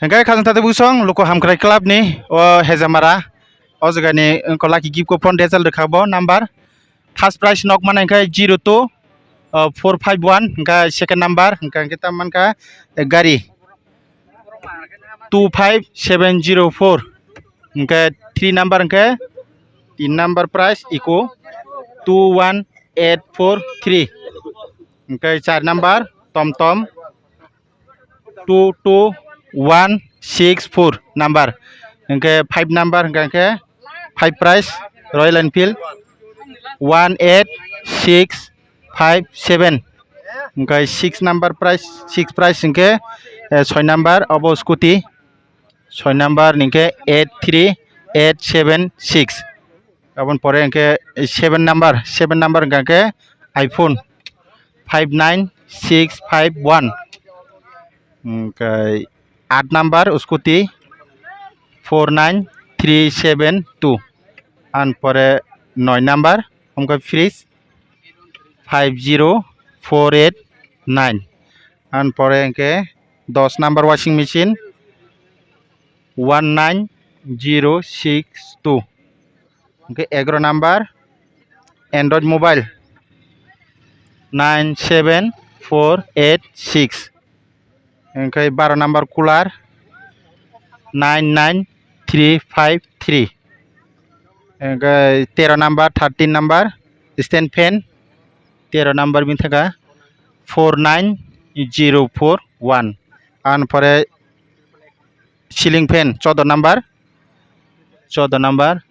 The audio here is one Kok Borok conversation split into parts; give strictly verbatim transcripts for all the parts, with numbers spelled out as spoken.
Hingke khajang tati busong luku hamkrai club ni o Hejamara. O jaga ni wngkha lucky gift coupon result rwkha bo number. First prize nok mana hingke zero two, uh, four five one, hingke second number, hingke, hingke tam mankha, eh, gari two five seven zero four, hingke three number hingke tin number prize iko two one eight four three, hingke char number tom tom two two one six four number, hingke five number hingke, hingke five prize Royal Enfield one eight six five seven, hingke six number prize, six prize hingke, eh, soi number obo scooty, soi number hingke eight three eight seven six. Aboni pore hingke seven number, seven number hingka khe iPhone five nine six five one. Hingke aat number scooty four nine three seven two. An pore noi number hingke fridge five zero four eight nine. An pore hingke dos number washing machine one nine zero six two. Hingke egaro number Android mobile nine seven four eight six. Hingke baro number cooler nine nine three five three. Hingke tero number, thirteen number stand fan, tero number bithaka four nine zero four one. An pore ceiling fan chodo number, chodo number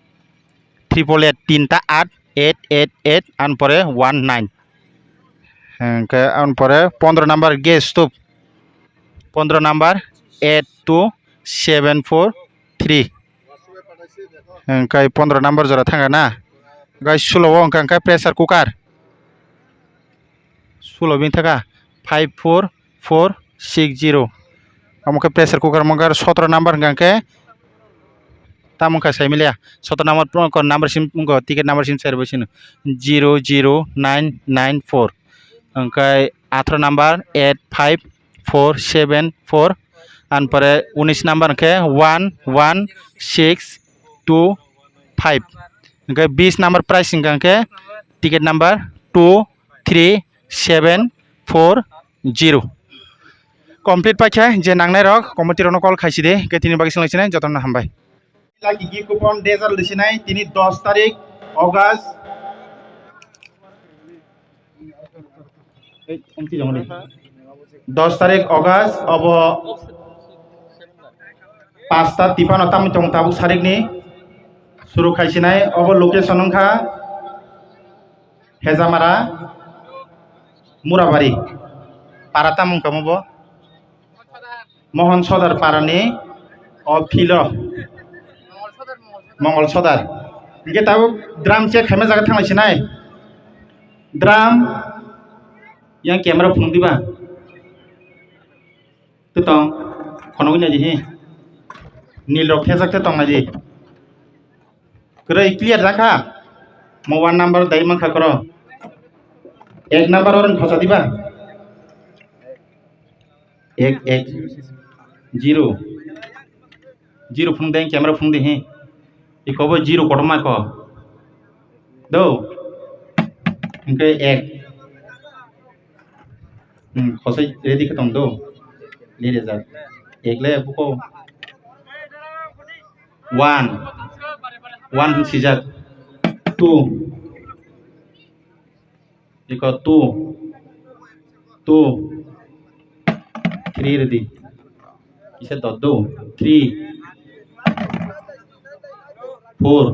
triple eight, tinta aat, eight eight eight, an pore one nine. Hingke an pore pondro number gas stove, pondro number eight two seven four three. Hingke pondro number jora thangkha na. Hingke sulo o hingka hingke pressure cooker. Sulo bini thaka five four four six zero. Omo khe pressure cooker, omo khe sotoro number hingka khe tamo wngkha saimiliya. Sotoro number, number sim wngkha, ticket number sim serbo sino zero zero nine nine four. Hingke atharo number eight five four seven four. An pore unis number hingke one one six two five. Hingke bis number prize hingka khe ticket number two three seven four zero. Complete paikha je nangnai rok committee rokno call khaisidi, hingke tini bagwi swnglaisini jotono hambai. Lucky gift coupon desert lisinai tini dos tarik August. Dos tarik August obo pasta tipano tamni tong tabuk sarikni suru khaisinai obo location wngkha Hejamara Murabari para tamung kamo bo. Mohon Sodar parani o philo. Mongol Sodar. Hingke tabuk drum check khaima jaga thanglai sinai. Drum yang camera phunuk diba. Tutong khonogwi naidi hi. Nil rok thejak te tong naidi. Kwrwi clear jakha? Mo one number dai mankha koro. Ek number oron khosa diba? Ek, ek, zero. Zero phung de, camera phung de, he. Iko bo zero kotorma ko. Do. Hingke ek. Hmm, khosoi ready khe tong do. Ni rejak. Ek le buko. One. One hwn sijak. Two. Iko two. Two. Three redi. Kisa dot do. Three. Four.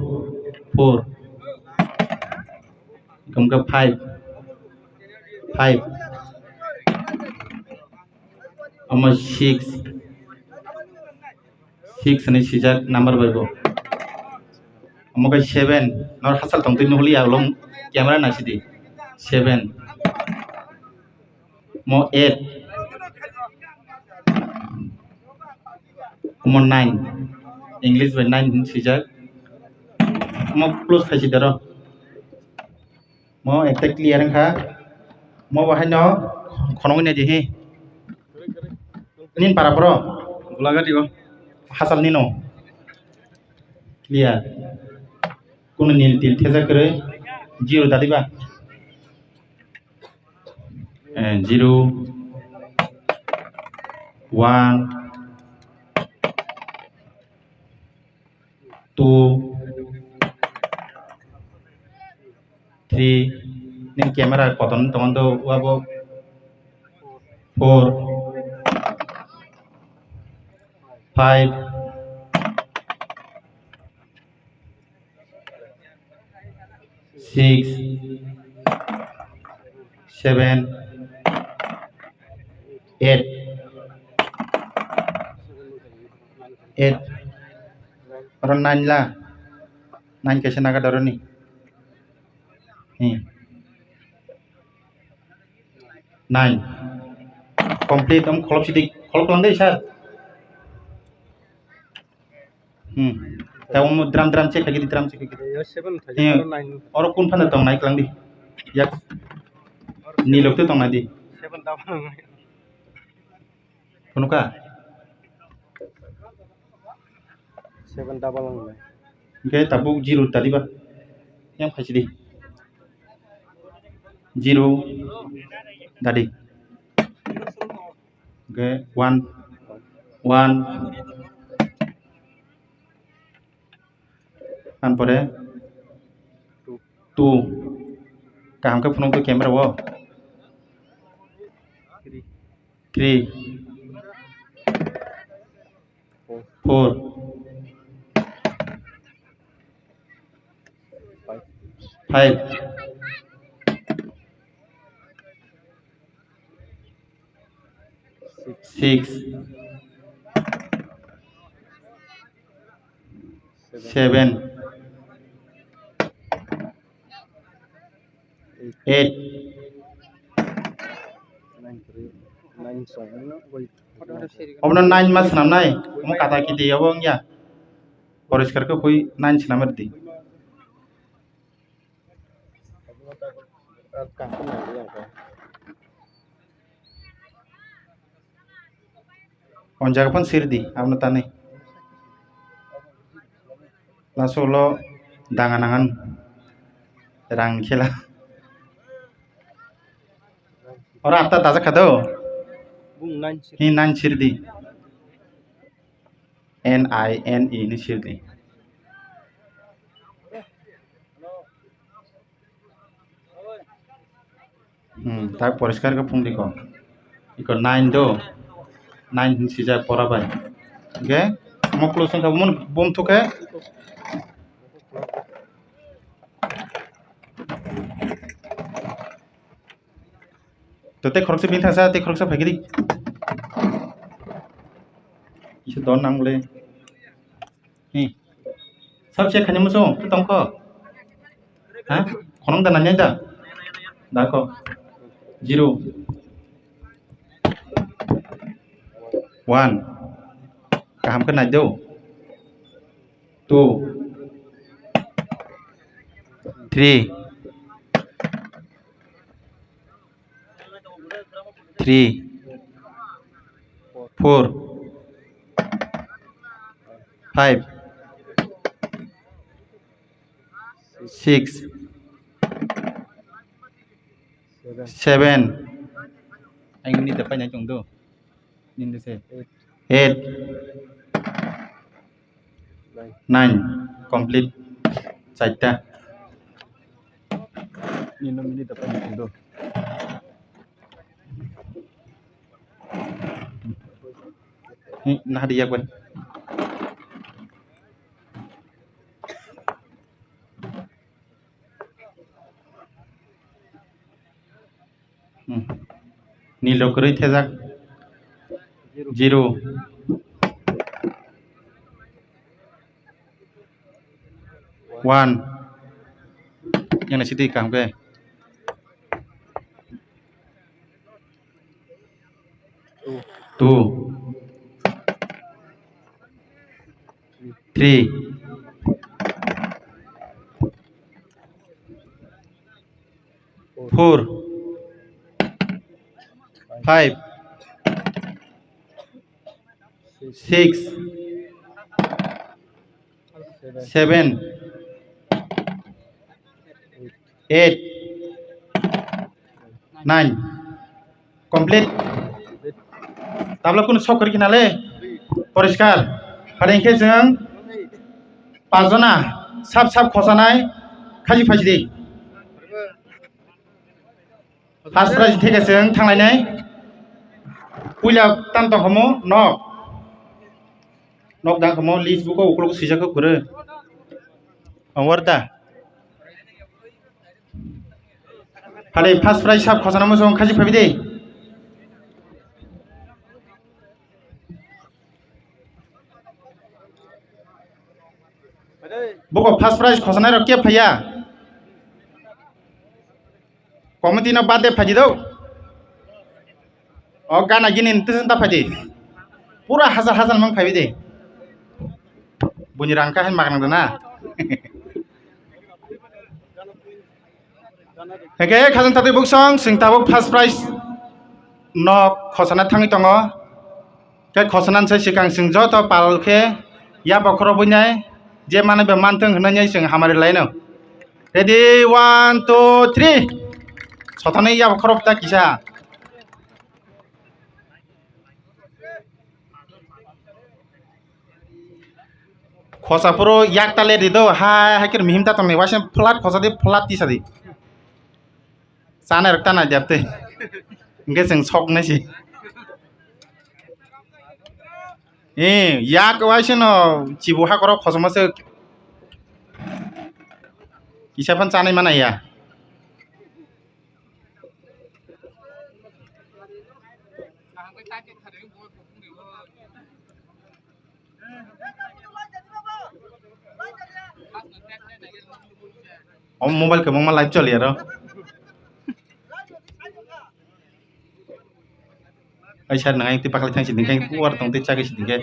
Four. Iko wngkha five. Five. Omo six. Six hinwi swijak number bai bo. Omo khe seven. Nor hachal tongtwi nuhliya, ulo camera naisidi. Seven. Mo eight. Omo nine. English bai nine hinwi swijak. Omo close khaisi daro. Mo ekta clear wngkha. Mo bo haino khonogwi naidi hi. Nini para bro. Ulagati o. Hasal nino. Clear. Kuno nil til thejak kwrwi. Zero dadiba. Eh, zero, one, two, three, nini camera kotor wng tongma do, wabo four, five, six, seven, eight, eight, oro nine la, nine kaisa naga doroni. Hmm. Nine. Complete, om kholop sidi, kholop lang dei, sir. Hmm. Ta omo drum, drum check lagi di, drum check lagi di. Yo, seven thajak, hmm. Oro nine. Oro kun phano tong nai klang di. Yak. Nilok te tong nai di. Seven double nine. Phunukha? Seven double nine. Hingke tabuk zero dadi ba? Yang phaisidi. Zero dadi. Hingke one, one. An pore two. Kaham khe phunuk to camera o. Three. Four. Five. Six. Seven. Eight. Obono nine ma swnamnai, omo kata kiti obo wngya. Poriskar khe hui nine swnam rwdi. O jaga phano sirdi, abono tanwi. Last ulo danga nangan rang khela. Oro atta dajak kha do. Bung nine sir. Hi nine sirdi. N I N E ni sirdi. Hmm, tak poriskar khe phungdi ko. Iko nine do. Nine hin sijak pora bai. Hingke omo close wngkha, omo bom thuk khe. To tei khoroksa bini thangsa, tei khoroksa phaikhe di. Kisa don nang le. Hi. Sab se khani muchung, tong kho. Ha? Khonong da nanya da. Da kho. Zero. One. Kaham khe nai do. Two. Three. Three, four, five, six, seven. Ang nini da painai tong do. Nini se. Eight. Nine, complete. Chaita. Nino minute apa ni do? Ni nah dia gue. Hmm. Nilo kwrwi thejak. Zero. One. Yang nasi twi kaham khe. Two. Three. Four. Five. six, seven, eight, nine. Complete. Tabla kunu sok kori khinale. Poriskar. Hari hingke chwng pajona sap sap khosanai khaji phaji di. First prize theke chwng thanglainai. Puila tam tong homo nok. Nok dang homo list buko ukulok swijak kwrwi. Ang warda. Hade first prize sap khosana mo song khaji phabi de. Boko first prize khosanai rok ke phaiya. Committee no bade phaji do. O gana gini ntisin ta phaji. Pura hajar hajar mang phabi de. Buni rang ka hai magnang dana. Heke khajang tatwi buksong sing tabuk first prize no khosana thangwi tongo. Khe khosana se sikang sing joto pal khe ya bokhoro buinai je manai ba manthung hwnwi sing hamari laino. Ready, one, two, three. Sothani ya bokhoro ta kisa. Khosa puro yak ta le di do, hai, hai khe mihim ta tong ni, waisa flat khosa di, flat tisa di. Chana rok ta nai dep tei. Hingke chwng sok nai si. Eh, yak waisa no chibu hakoro khosoma se. Kisa phan chanai mana ya. O mobile kwbangma live choli aro. Ai sir nang ayang twi paklai thang siding khe uar tong tei chagwi siding khe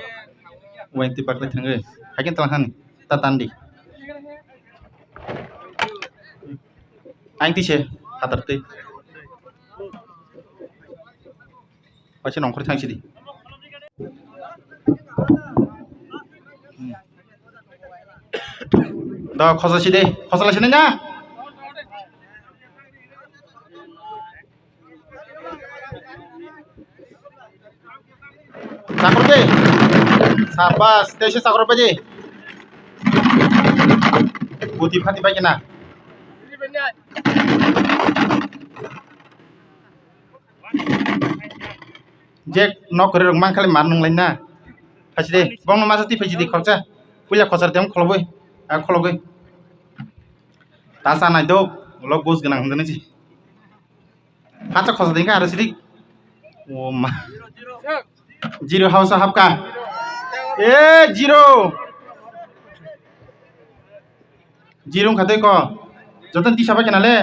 uaing twi paklai thangwi hai khe tala hani ta tandi. Ayang twi se hatar twi. Waisa nongkhor thang sidi. Do khosa sidi, khosa lai sini na. Chakro de. Sabas, teise chakro paidi. Buti phati pai kena. Je nok kore rok mang khali mar nung lai na. Phaisi de, bong no masa ti phaisi de khoroksa. Puila khosar tem kholoboi, a khologoi. Ta sa nai do, ulo gus gwnang hwnjani si. Phacha khosa de kha aro sidi. O ma. Zero house hapka. E zero. Zero wngkha tei ko. Joto tisa bai khna le.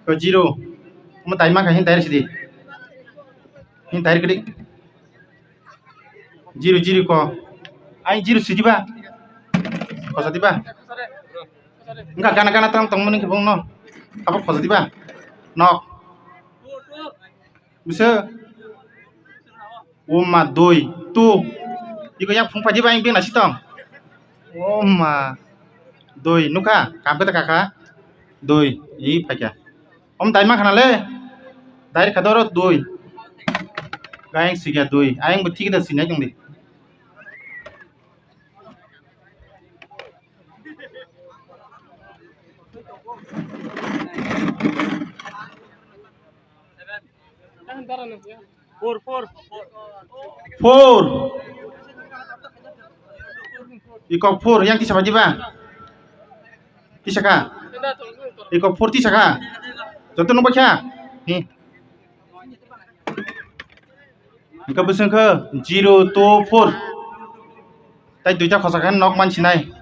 Ko zero. Omo tai ma kha hin tai sidi. Hin tai kri. Zero zero ko. Ai zero sidi ba. Khosa di ba. Wngkha gana gana tang tong mani khe bong no. Abo khosa di ba. Nok. Bisa. O ma dui, tu. Iko yak phung phaidi ba, ang beng nasi tong. O ma dui, nukha, kam khe ta kaka. Dui, i phaikha. Om dai ma khana le. Dai kha doro dui. Ga yang sikya dui. Ayang bo thik da sinai tong di. Four, four. Four. Iko four, yang tisa baji ba? Tisa ka? Iko four tisa ka? Joto nungba kya? Hi. Iko bwswng khe zero two four. Tai duita khosa khe nok mansinai.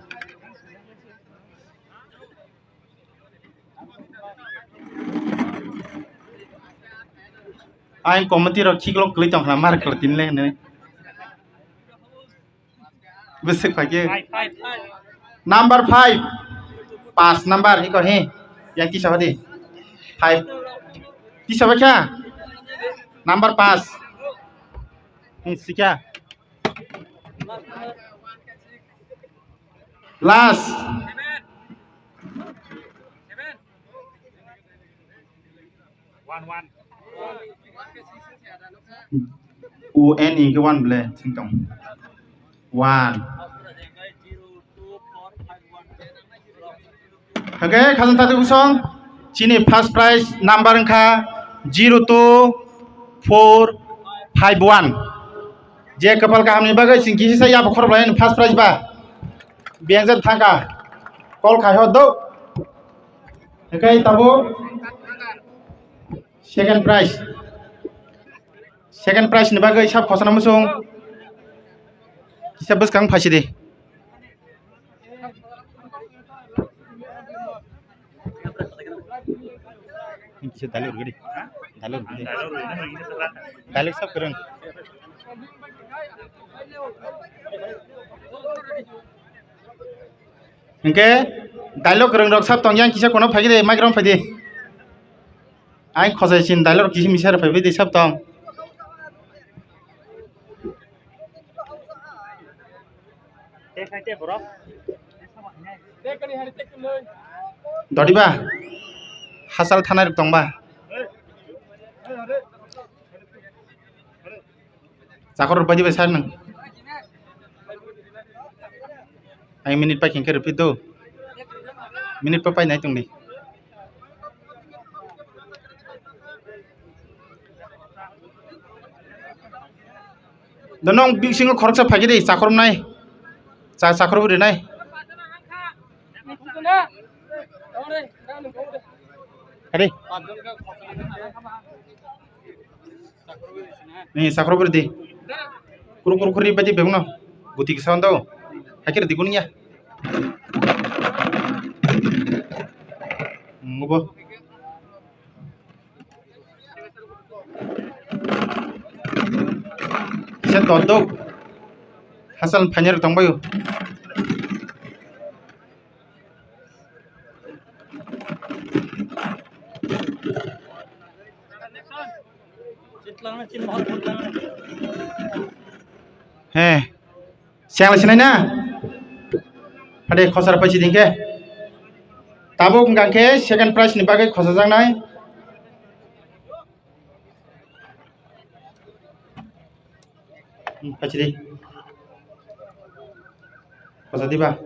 Ayang committee rok khiklok kwlwi tong khna mar khwlai tini le hinwi. Bwswk phai khe. Number five. Pas number iko he. Yang tisa hadi. Five. Tisa ba kha? Number pas. He sikha. Last. U N E ke one ble sing tong. One. Hake khajang tadi busong chini first prize number wngkha zero two four five one. Je kapal kaham ni bagwi chwng kisi sa yabo khorok lai first prize ba. Biyang jan thangka. Call khai ho do. Hake tabo second prize. Second prize ni bagwi sab khosana musung. Kisa bwskang phaisi di. Kisa dialogue rwdi. Dialogue rwdi. Dialogue sab kwrwng. Hinkhe dialogue kwrwng rok sab tong yang kisa kono phaikhe de microphone phaidi. Ang khosai sin dialogue kisi misa rw phaibai de sab tong. Dodiba hasal thanai rok tongba. Chakor rok baidi bai sar nang. Ang minute pai khe repeat do. Minute pa pai nai tongdi. Donong bisingo khoroksa phaikhe de chakor nai. Cha chakor rinai. Ari. Ni sakro beri di. Kuru kuru kuri badi bebno. Guti kisa ondo. Hakir di kuning ya. Ngobo. Kisa todok. Hasan phanyar tongbayo. He, siyang sinai na? Hade khosar paisi dingke. Tabuk hingka khe second prize ni bagwi khosajaknai. Hmm, pachiri. Pachadi ba.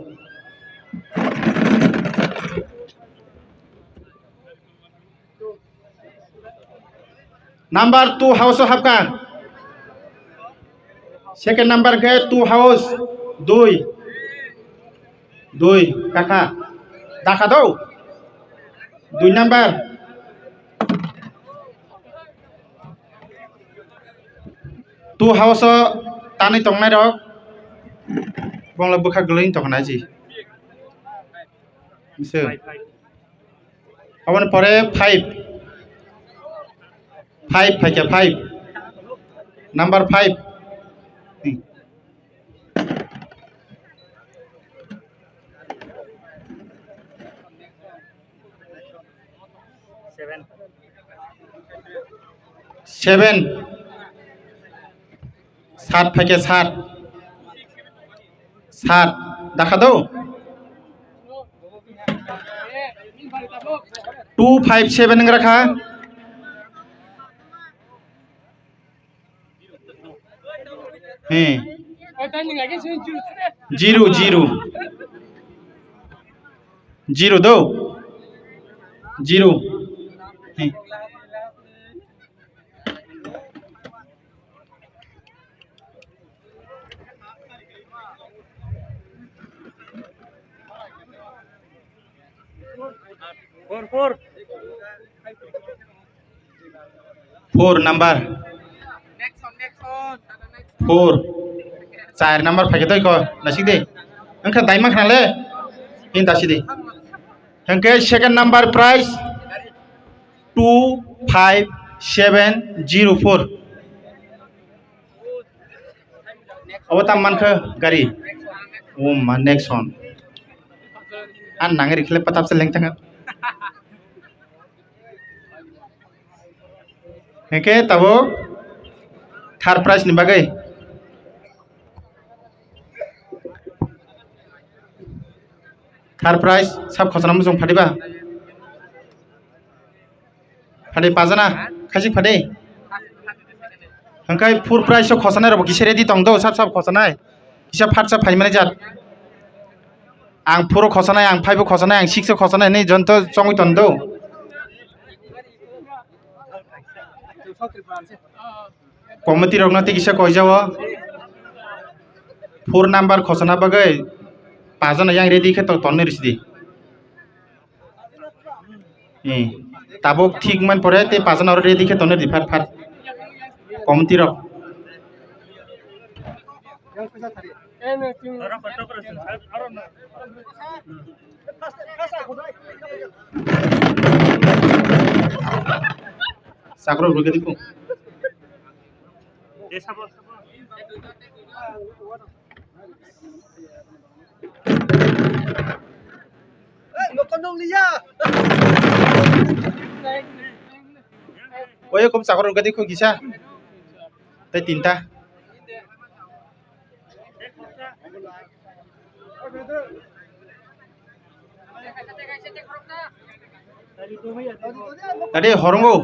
Number two house o hapka. Second number ke two house, dui. Dui, kaka. Dakha do. Dui number. Two house o tanwi tongnai rok. Bongla bwkha glowing tongna ji. Mise. Aboni pore five. Five phaikha, five. Number five. Seven. Seven. Sat phaikhe sat. Sat. Dakha do? Two five seven wngrakha. He. Zero, zero. Zero do. Zero. He. Four, four. Four number. Four. Char number phaikhe tei ko nasik de. Wngkha daima khna le. Hin dasi de. Hingke second number prize two five seven zero four. Obo tam mankha gari. O ma Nexon. An nangri khle patap se leng tanga. Hingke tabo third prize ni bagwi. Third prize sab khosana muchung phadiba. Phadi pajana, khaisik phadi. Hwnkhe fourth prize o khosanai rok bo kisa ready tong do, sab sab khosanai. Kisa phatsa phaimani jat. Ang four o khosanai, ang five o khosanai, ang six o khosanai hinwi jonto chongwi tong do. Committee rokno tei kisa koijao. Four number khosana bagwi pajana yang ready khe to tonwi rwsidi. Eh, tabuk thik man pore tei pajana oro ready khe tonwi di phat phat. Committee rok. Sakro rwgwi di kung. Oye, kom sakro rwgwi di kung kisa. Tei tinta. Tadi horong o.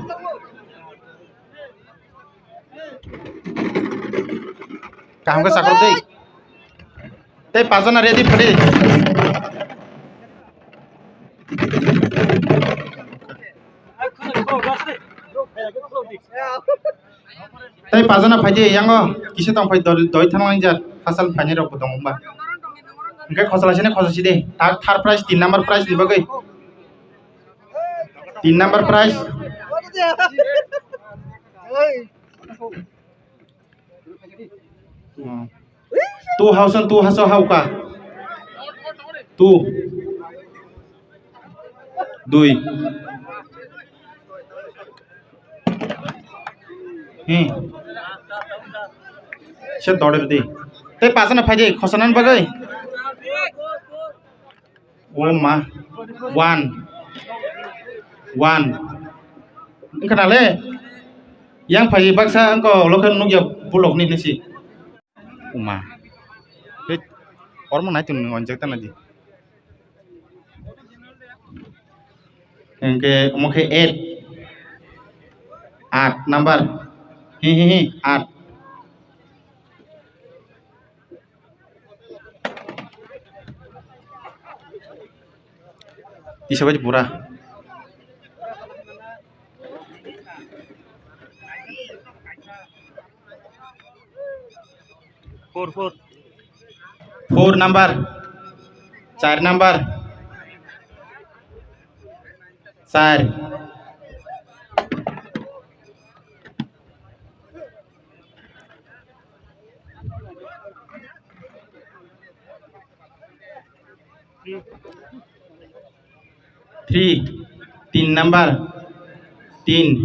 Kaham khe chakrok dei. Tei pajana ready phadi. Tei pajana phaidi yango kisa tong phai dol doi thang lang jar hasal phaini rok bo tong ba. Hingke khosla sini khosla sidi. Third, third prize, tin number prize ni bagwi. Tin number prize. Hmm. Tu hausan tu haso hauka. Tu. Dui. Hmm. Se dore di. Tei pajana phaidi khosanan bagwi. O ma. One. One. Wngkha na le? Yang phai baksa wngkha ulo khe nukya bulok ni hinwi si. O ma. Hei, kormo nai tong onjak tana di. Hingke omo khe eight. Aat number. Hi, hi, hi, aat. Tisa bai pura. Four, four. Four number. Char number. Char. Three, tin number, tin.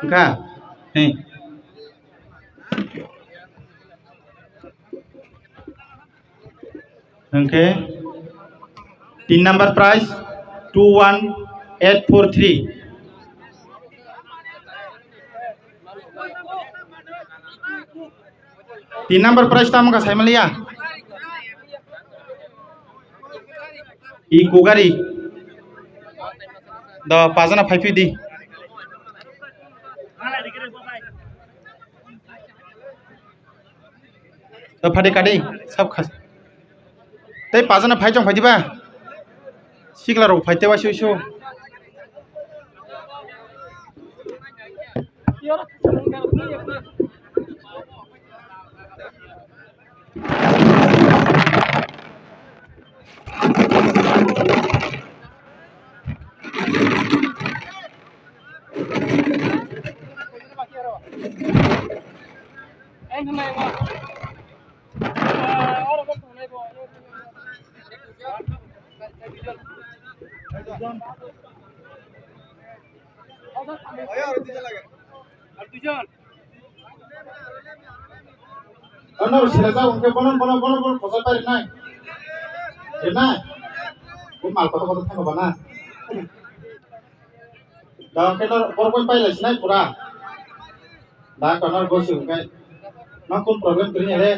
Wngkha? Hei. Hingke tin number prize two one eight four three. Tin number prize tamo ka saimaliya. I kugari. Do pajana phaiphidi. To phadi kadi sab khas. Tei pajana phai chong phai diba? Sikla rok phai tewa sui su. Ano sila sa ungke bono bono bono bono kosa pa rinai. Rinai. Ko mal koto koto thang bana. Da ke no bor koi pai lai sinai pura. Da ko no go si ungke. Ma kun problem kri ne re.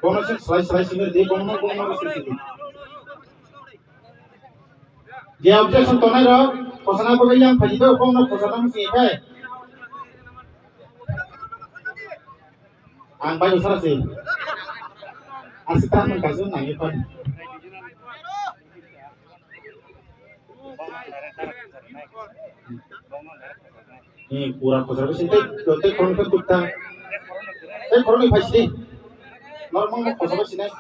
Bono se slai slai simi di, bono, bono se simi. Je objection tongnai rok, khosana bagwi yang phaidi do, bono khosana musi khai. Ang bai usara si. Asita ang kasu nang ipan. Ni pura khosar bisi tei, tei khoroknwi khe tukta. Tei khoroknwi phaisi. Normal no khosar bisi nai.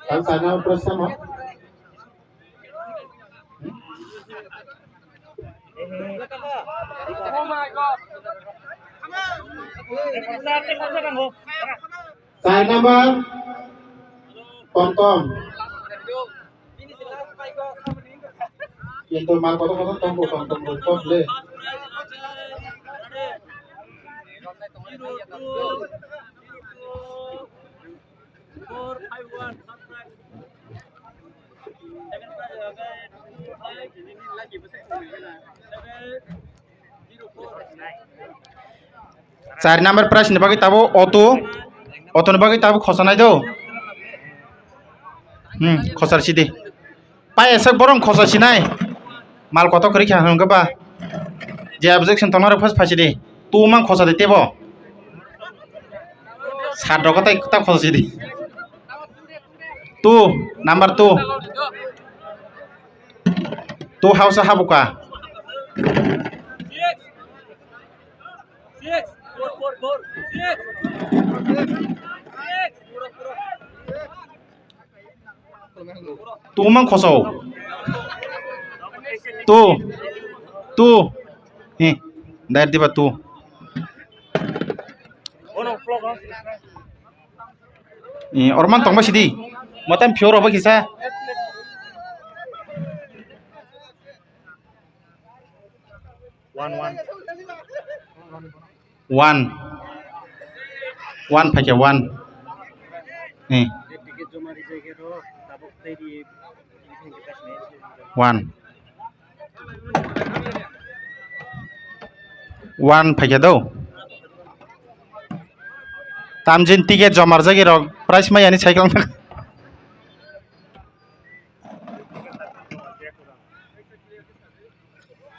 Tang sana press sama. Char number, Tom Tom. Kintu mar kotor kotor tong bo, Tom Tom bo, top le. Char number prize ni bagwi tabuk auto, auto ni bagwi tabuk khosanai do. Hmm, khosar sidi. Pai esek borong khosa sinai. Mal kotor kwrwi kha hwnka ba. Je objection tongnai rok first phaisi di. Tu mang khosa di tebo. Sat rok tai ta khosa sidi. Two, number two. Two house habuka. Tu mang khoso. Tu. Tu. He. Dar diba tu. Eh, orman tongba sidi. Matan phiyo roba kisa. One, one. One. One phaikha one. Eh. One. One phaikha do. Tamjin ticket jomar jagi rok price mai ani cycle.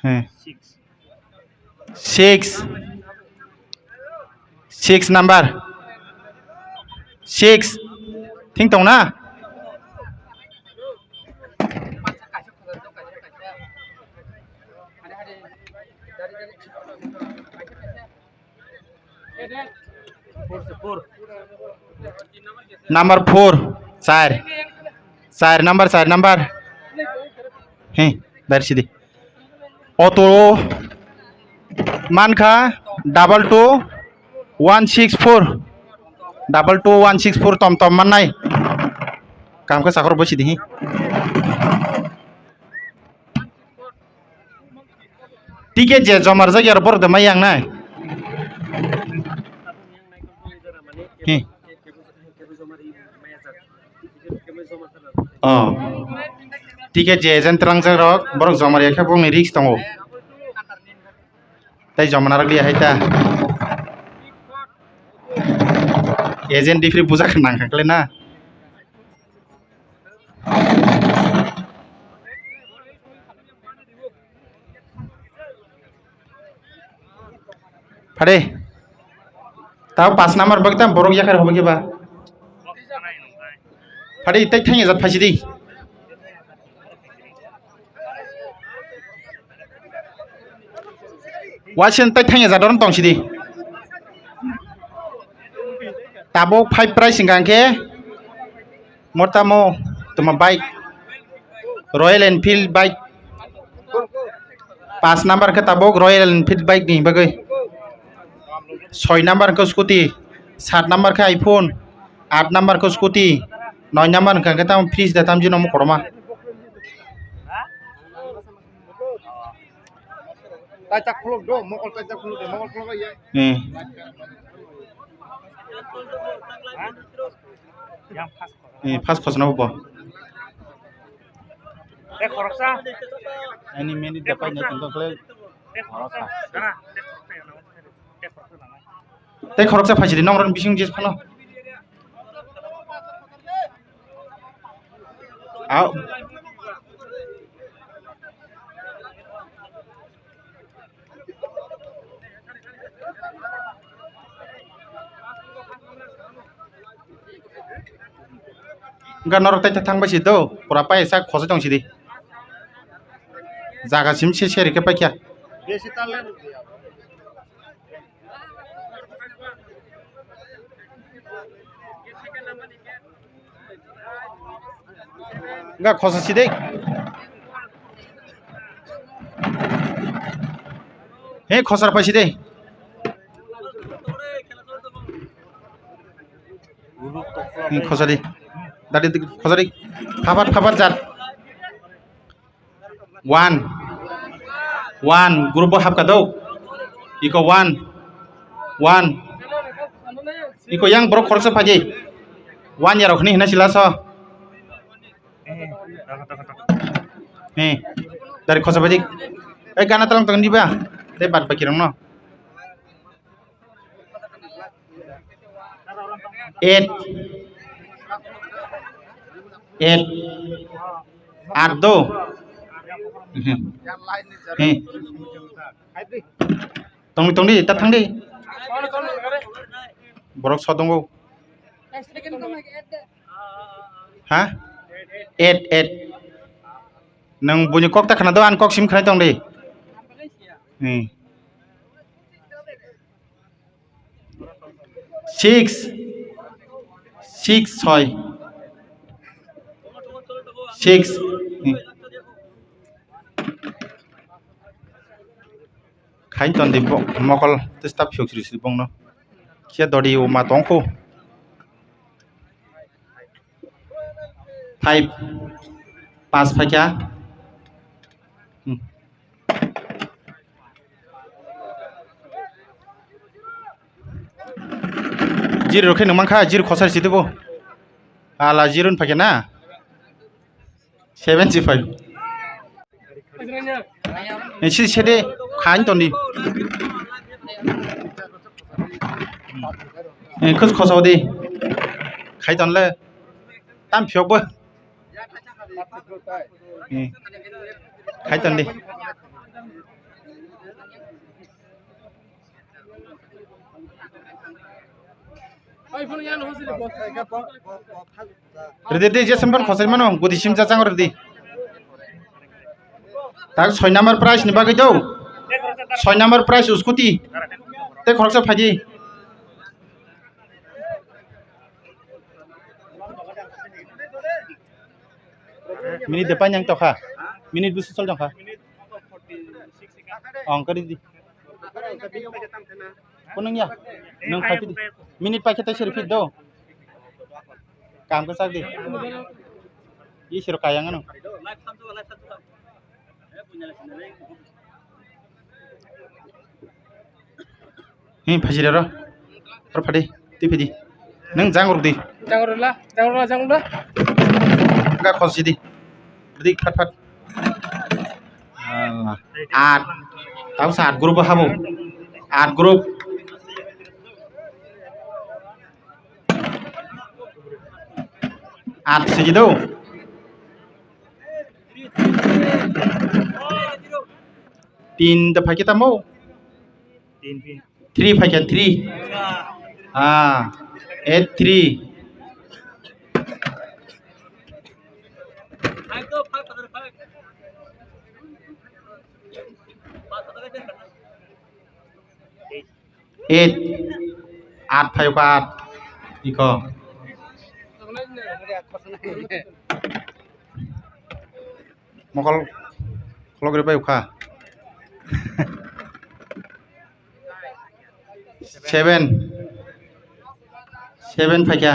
He. Six. Six number. Six. Thing tong na? Number four, char. Char number, char number. He, dar sidi. Auto mankha double two one six four. Double two one six four tom tom mannai. Kam khe sakhor bo sidi hi. Ticket je jomar jagi aro borok de mai yang nai. He. Oh. Ticket je agent twlangjak rok borok jomar ya khe bongni risk tongo. Tai jomar narok liya hai ta. Agent difri buja khe nang kha kle na. Phade. Tao pas number bagi tam borok yakar hobo kiba. Phade itai thangya jat phaisi di. Waisen tai thangya jador tong sidi. Tabuk five prize hingka hingke mortamo toma bike Royal Enfield bike. Pas number ke tabuk Royal Enfield bike ni bagwi. Soi number ke scooty, sat number ke iPhone, at number ke scooty, noi number hingka hingke tamo fridge da tamjino mo koroma. Taita khuluk do, mokol taita khuluk do, mokol khuluk ya. Hmm. Eh, pas khosna bo. Ani meni dapai na tengkok le. Khoroksa. Tei khoroksa phaisidi nongrok bising je phano. Au. Wngkha norok tei thang bai si do, pura pai sak khosoi tong sidi. Jaga sim se seri khe paikha. Wngkha khosa sidi. He khosar pai sidi. He khosadi. Dadi khosadi. Phapat phapat jat. One. One. Group bo hapka do. Iko one. One. Iko yang borok khoroksa phaji. One yarok hini hina sila so. He. Dari khosa phaji. Eh, gana talang tangan diba. Tei bad baki rong no. Eight. Eight. Aat do. Hmm. Hmm. Tongdi, tongdi, ta thangdi. Borok so tongo. Ha? Eight, eight. Nwng buini kok ta khna do, ani kok sim khna tongdi. Hmm. Six. Six, soi. Six. Hmm. Khain ton di bo-, mokol tei stap phiyok sri sri bongno. Khe dodi o ma tongkho. Five. Pas phaikha. Hmm. Zero rok khe nwng mankha, zero khosari sidi bo. Ala zero ni phaikhe na. Seven si five. Nisi sede khain toni. Khus khosao di. Khai tonle. Tam phiyok bo. Hmm. Khai ton di. Rede de, je sempan khosai mano, gudi sim jajang rede. Tak soi number prize ni bagwi do. Soi number prize scooty. Te khoroksa phaidi. Minute de painang tokha. Minute busu chol tokha. Ong kari di. Kunung ya. Nung phaiphi di. Minute paikhe tai seri phit do. Kam ka sak di. Ye sero kayang ano. Hi, phajira ro. Ro phadi, ti phidi. Nang jang ruk di. Jang ruk la, jang ruk la, jang ruk la. Ga khol sidi. Dik phat phat. Ah, at. Tau sa at group habo. At group. At sigi do. Tin da phaikhe tamo? Tin, tin. Three phaikhe, three. Ah, eight three. Eight. At phaiyok at. Iko. Mokol khulok ri phaiyok kha. Seven. Seven phaikha.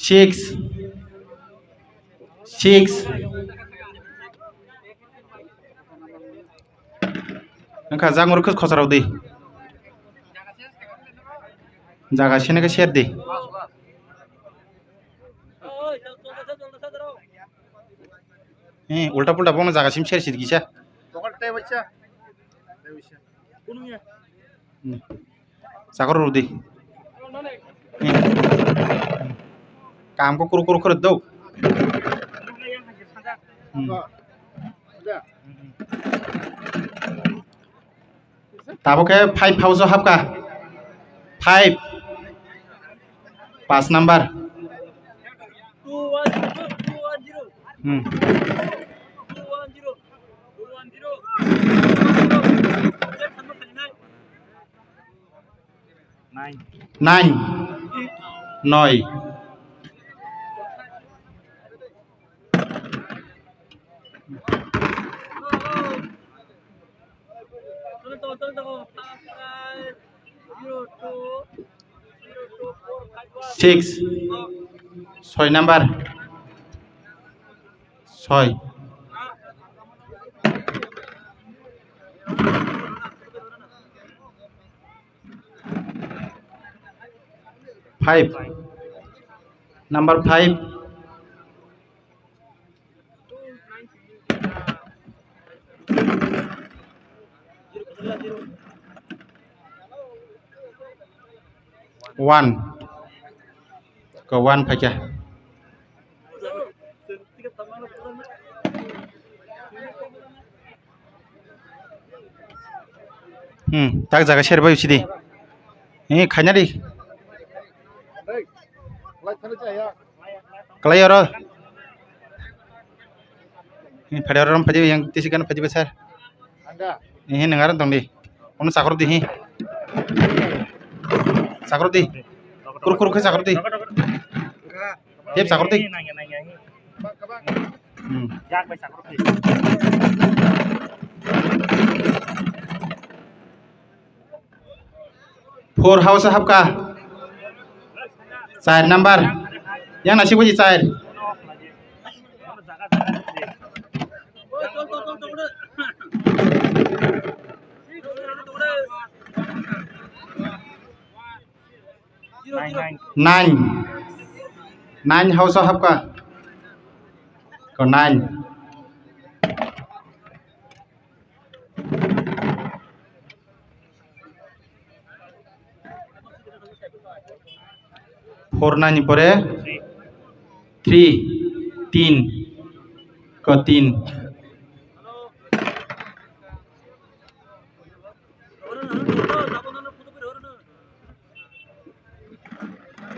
Six. Six. Wngkha jang oro khosarao di. Jaga sini khe ser di. He, ulta pulta bono jaga sim ser sidi kisa. Hmm. Chakor rw di. Hmm. Kam ko kuru kuru kuru do. Hmm. Tabo khe five house o hapka. Five. Pas number. Hmm. Nine. Noi. Six. Soi number. Soi. Five. Number five. One. Ko one phaikha. Hmm, tak jaga ser bai sidi. Eh, khaina di. Kalai oro. Eh, phadi oro phadi yang tisi kan phadi besar. Eh, nang aran tong di. Ono chakro di hi. Chakro di. Kur kur khe chakro di. Tep chakro di. Hmm. Four house hapka. Char number. Yang nasi buji char. Nine. Nine house o hapka. Ko nine. Four nine ni pore three, tin. Ko tin.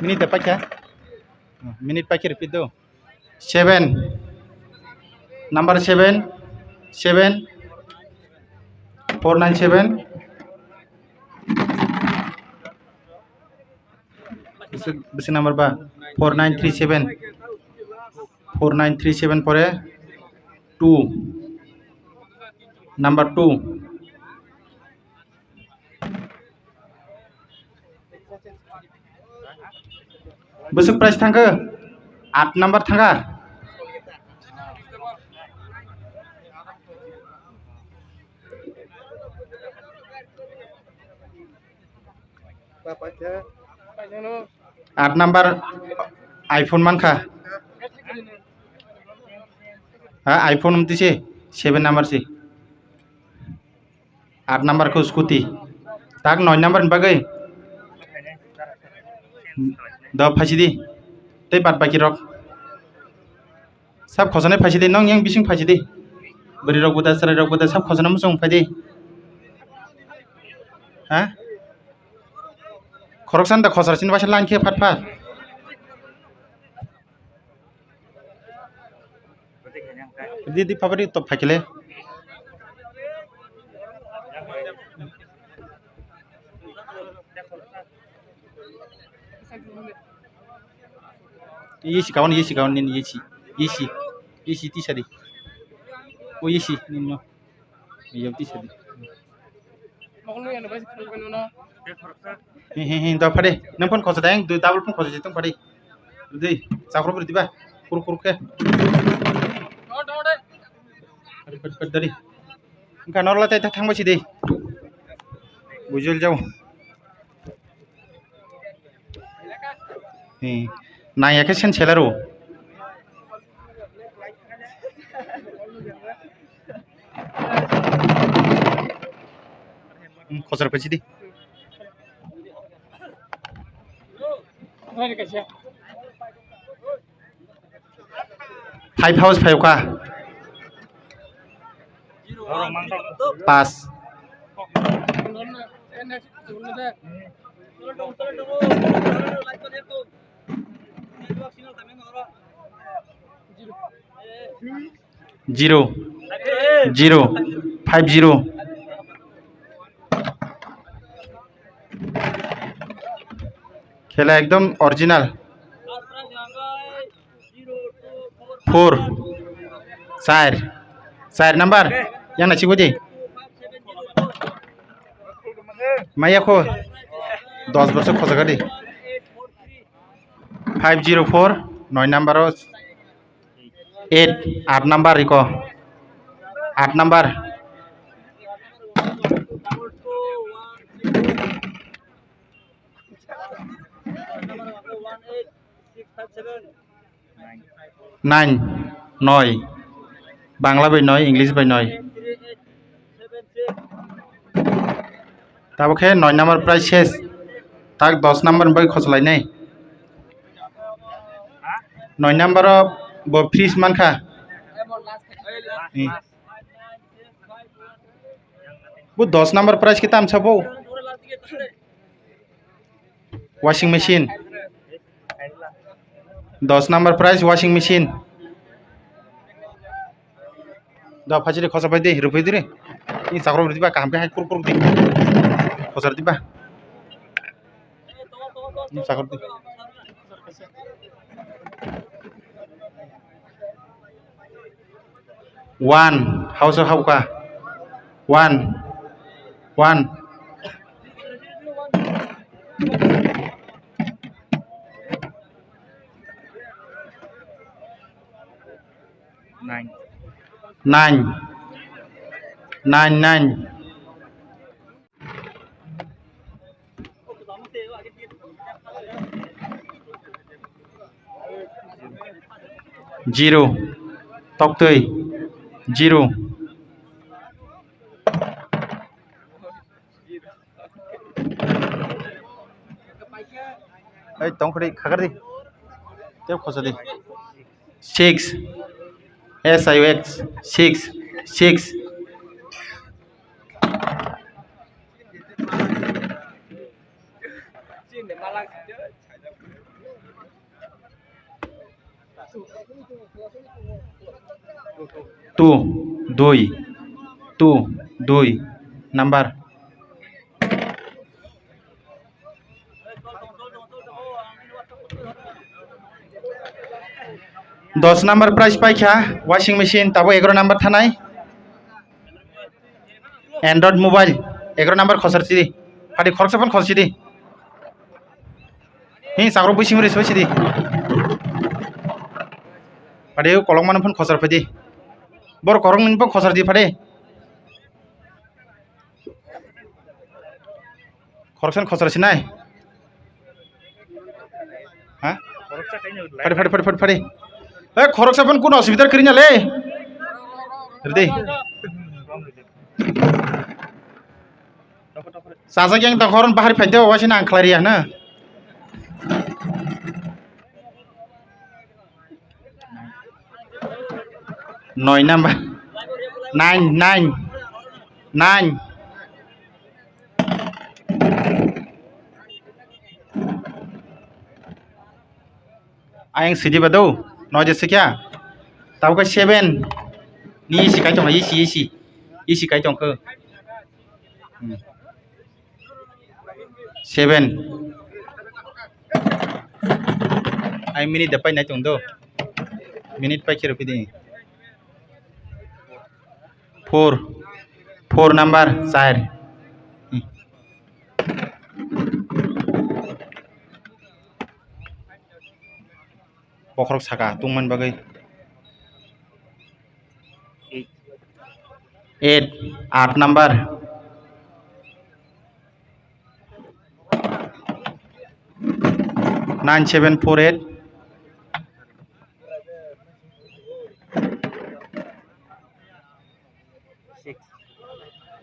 Minute paikha. Minute paikha repeat do. Seven. Number seven. Seven. Four nine seven. Bisi, bisi number ba? Four nine three seven. Four nine three seven pore two. Number two. Bwswk price thangkha? Aat number thangkha. Aat number iPhone mankha. Ha, iPhone umtise seven number si. Aat number ko scooty. Tak noi number ni bagwi. Do phaisidi. Tei bad baki rok. Sab khosonai phaisidi, nong yang bising phaisidi. Bwrwi rok buda, chwrai rok buda, sab khosonai muchung phaidi. Ha? Khoroksa da khosra sini basa line khe phat phat. Di, di, phabari top phaikile. Yesi kawan, yesi kawan, nini yesi, yesi, yesi tisadi. O yesi, nini no. Iya, bisa di. He, he, he, da phade. Nang phone khosa dai, dui double phone khosa tong phade. Dui, chakro bri diba. Kur, kur khe. Phade, phade, phade, dari. Engka norla tai thang basi di. Bujul jau. He, nang ya khe sen selaro. Hmm, khosor paichidi. Five house five ka. Pass. Zero, zero, five zero. Khela ekdom original. Four, char, char number. Yang na chikodi. Maya kho. Dos bosor khojagadi. Five zero four, noi number o. Eight, aat number iko. Aat number. Nine, noi. Bangla bai noi, English bai noi. Tabuk khe noi number prize ses. Tak dos number ni bagwi khosolainai. Noi number o bo fridge mankha. Hmm. Bo dos number prize khe tamsa bo. Washing machine. Dos number prize washing machine. Da phachiri khosa pai de, rupui dire. Ni sakro diba kaham khe hai kur kur di. Khosar diba. Ni sakro di. One, house of hauka. One, one. Nine. Nine. Nine, nine. Zero. Toktwi. Zero. Ei, tongkhordi, khakardi. Tei khosadi. Six. S I X. Six. Six. Two, dui, two, dui, number. Dos number prize paikha washing machine, tabo egaroh number thanai. Android mobile, egaroh number khosor sidi. Phadi khoroksa phano khosor sidi. Hi, chakrok bising ri soi sidi. Phadi kolok mano phano khosor phadi. Bor korok nini phano khosor di phadi. Khoroksa khosor sinai. Ha? Phadi, phadi, phadi, phadi, phadi. Eh, khoroksa phano kuno osubida kwrwi na le. Ridi. Chajak yang tongkhor bahari phaide, waisino ang khlai riya hwno. Noi number. Nine, nine. Nine. Ayang sidi ba do, noi je sikya. Tabuk khe seven. Ni isi kai tong, isi, isi. Isi kai tong khe. Hmm. Seven. Ai minute da pai nai tong do. Minute pai khe rw phi di. Four. Four number, char. Hmm. Bokhorok saka tungmani bagwi. Eight, aat number. Nine seven four eight.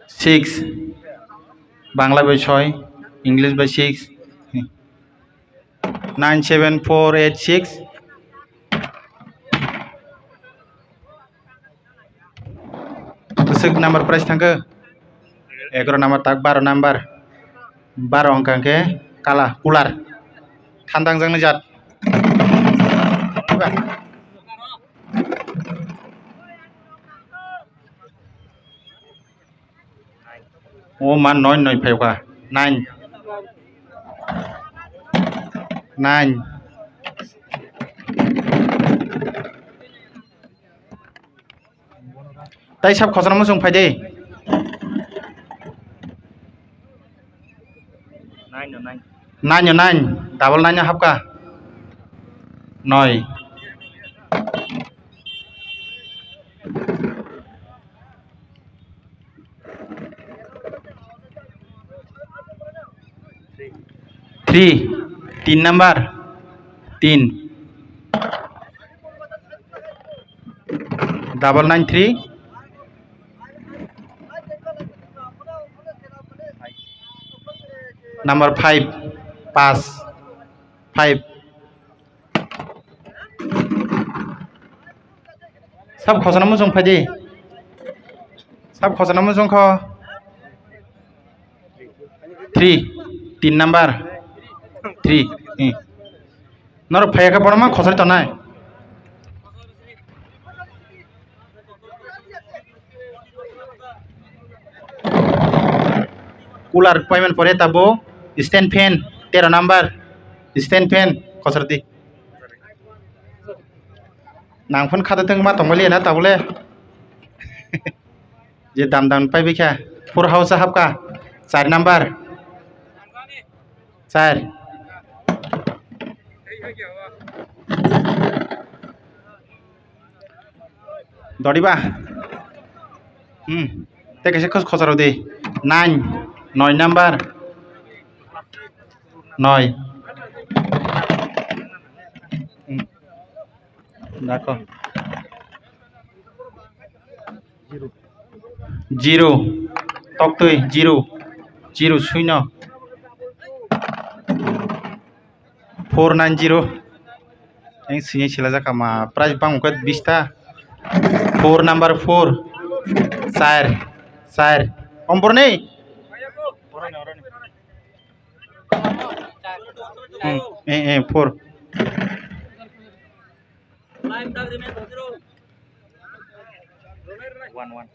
Six. Bangla bai soi, English bai six. Nine seven four eight six. Bwswk number price thangkhe? Egaroh number tak, baroh number. Baroh wngkha khe kala, cooler. Thandangjak ni jat. O ma noi noi phai kha. Nine. Nine. Tai sab khosora muchung phai de. Nine o nine. Nine o nine. Double nine o hapkha. Noi. Three, tin number, tin. Double nine three. Number five, pass, five. Sab khosana muchung phai di. Sab khosana muchung kho. Three, tin number. Three. Hmm. Norok phai khe borok ma khosari tongnai. Cooler payment pore tabo stand fan tero number stand fan khosor di. Nang phone khata teng ma tongmali na tabole. Je dam dam pai bikha four house hapka char number. Char. Dodiba. Hmm. Te kaisa khos khosaro di. Nine. Noi number. Noi. Hmm. Dakho. Zero. Toktwi zero. Zero suino. Four nine zero. Eng sini silajak kama. Price bang khe bista. Four number four. Char. Char. Om borni? Hmm. Eh, eh, four. One, one.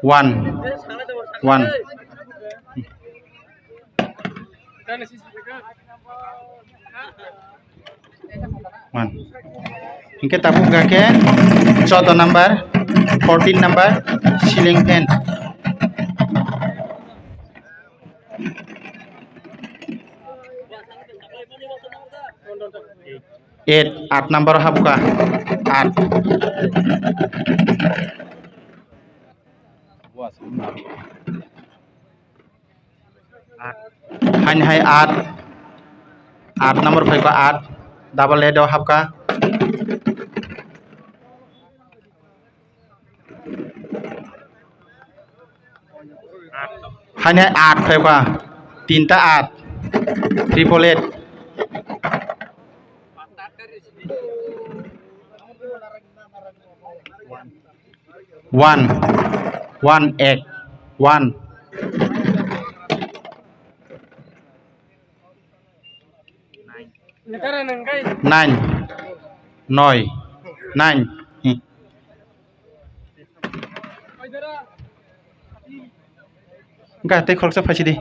One. One. One. Hingke tabuk hingke chodo number, fourteen number, ceiling fan. Eight, aat number habka. Aat. Hain hai aat. Aat number phaikha aat. Double eight o habka. Haine aat phaikha, tinta aat, triple eight. One, one, ek, one. Nine. Noi. Nine. Hmm. Wngkha tei khoroksa phaisidi.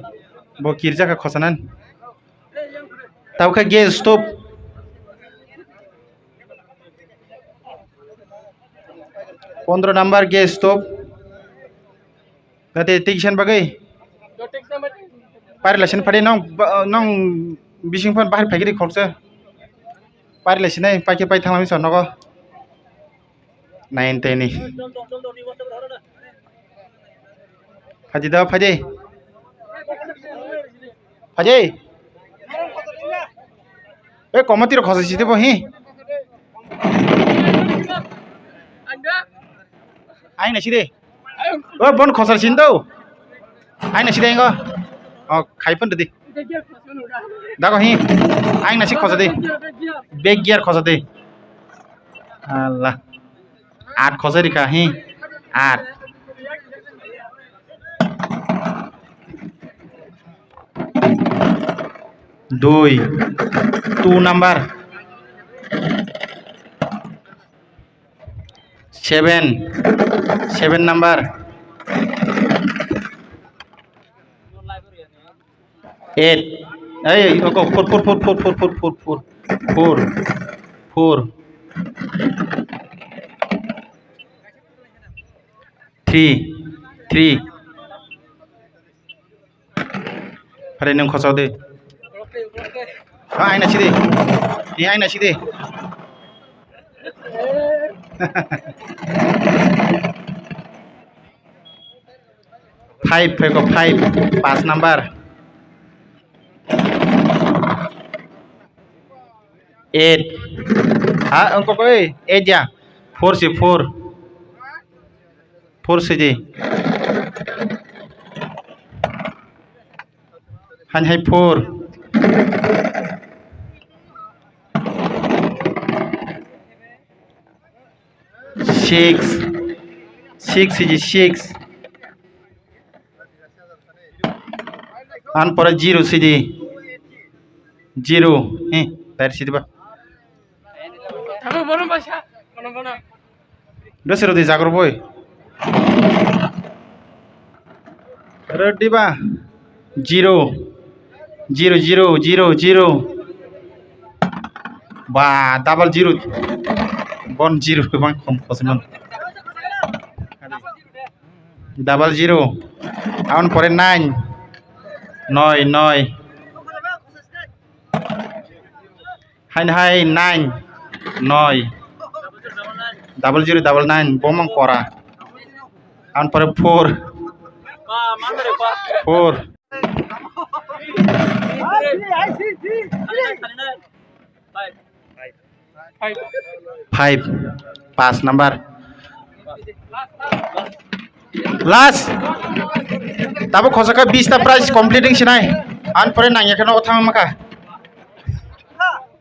Bo kirjaka khosanan. Tabukhe gas stove. Pondro number gas stove. Nate tei kisan bagwi? Pari laisini phadi nong, nong bising phan bahar phaikiri khoroksa. Pari laisinai paikhe pai thangmani sor nogo. Nine teni. Phadi da phadi. Phadi. E komotiro khosa sidi bo hi. Aina sidi. O bon khosar sin do. Aina sida ingo. Oh, khai phun di. Dago hi. Aing nasi khosa di. Bag gear khosa di. Allah. At khosa rika hi. At. Dui. Two number. Seven. Seven number. Eight. Ei, oko four, four, four. Four. Three. Three. Pare nwng khosok di. Ha, aina sidi. Ni aina sidi. Five, phai ko five, pas number. Eight. Ha, wngkok oi, eight ya. Four si four. Four si di. Hani hai four. Six. Six si di six. An pore zero si di. Zero. Eh, tayar si di ba. Dosero di jagor boi. Rwdi ba. Zero. Zero, zero, zero, zero. Ba, double zero. Bon zero bang khom khosman. Double zero. Aun pore nine. Noi, noi. Hain hai nine, noi. Double zero double nine, bomang kora. An pore four. Four. Five. Pas number. Last. Tabuk khosaka bista prize completing sinai. An pore nangya kheno thang maka.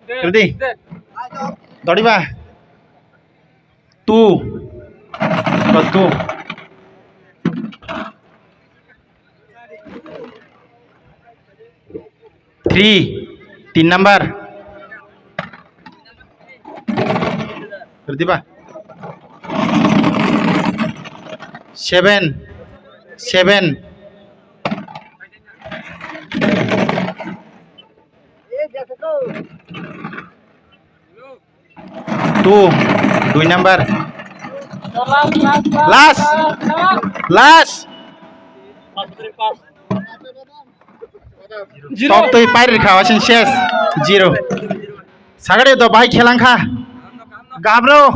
Ready? Doriba. Two. Two. Three, tin number. Berarti ba? Seven, seven. Two, dui number. Last, last. Tok twi pairi rikha, waising ses, zero. Sagari do bahai khelang kha. Gabro,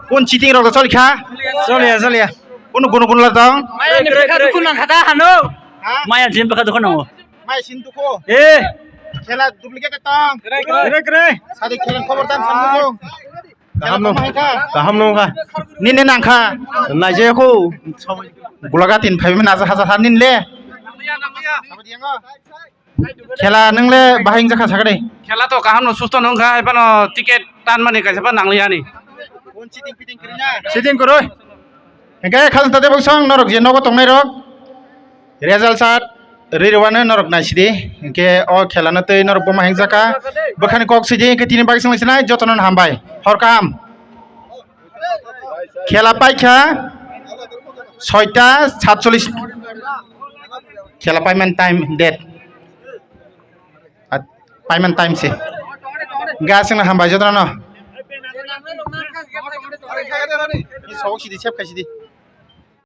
kun cheating rok choli kha? Choliya, choliya. Kun kun kun la tong? Maya ni bwkha dukhu nang kha ta hano. Ha? Maya jin bwkha dukhu nango. Mai sin dukhu. Eh. Khela duplicate tong. Kre, kre. Sadi khela khobor dan san muchung. Kaham nung. Kaham nung kha. Nini nang kha. Naijaya kho. Gulaga tin phai mena hajar hajar nini le. Khela nung le bahai wngjakha sakha de. Khela to kaham no susto nung kha, ephano ticket tan mani kaisa pa nang liya ni. Cheating kwrwi. Hingke khajang tade bwsong norok je nogo tongnai rok. Result card ri rwano norok naisidi, hingke o khela no twi norok boma hengjakha, bwkhani kok sidi, hingke tini bagwi swngwi sinai jotono hambai, hor kaham. Khela paikha soita satcholish, khela paiman time date. At payment time se. Gasing na hambai jotono. Ni sok sidi, sep khai sidi.